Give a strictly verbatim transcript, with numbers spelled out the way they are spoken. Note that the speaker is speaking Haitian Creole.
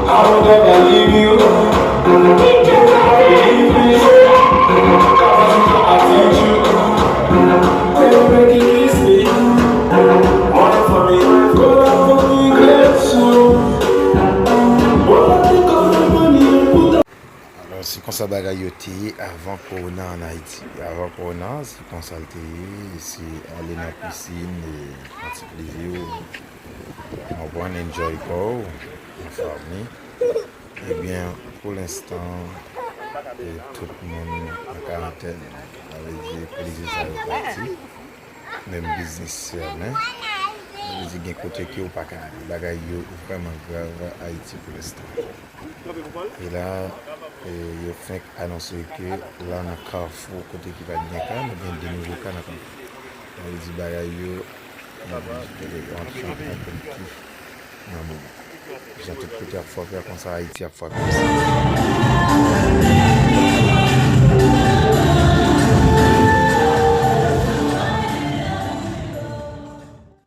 Alò, se konsa bagay yo te ye avan kowona ann Ayiti. Avan kowona, se konsa l te ye. Se ale nan pisin, e, pran ti plezi w, konprann, enjoy kò w, anfòme. Ebyen, pou lenstan, e, tout moun an karantèn. Sa vle di, plezi sa yo pati. Menm biznis fèmen. Sa vle di, gen kote ke ou pa ka ale. Bagay yo vrèman grav Ayiti pou lenstan. E la, e, yo fenk anonse ke la nan Kafou, kote ki pa t gen ka, nou gen de nouvo ka nan Kafou. Sa vle di, bagay yo, e, antre an konfli nan moman. Jan tout kote ap frape a konsa, Ayiti ap frape osi.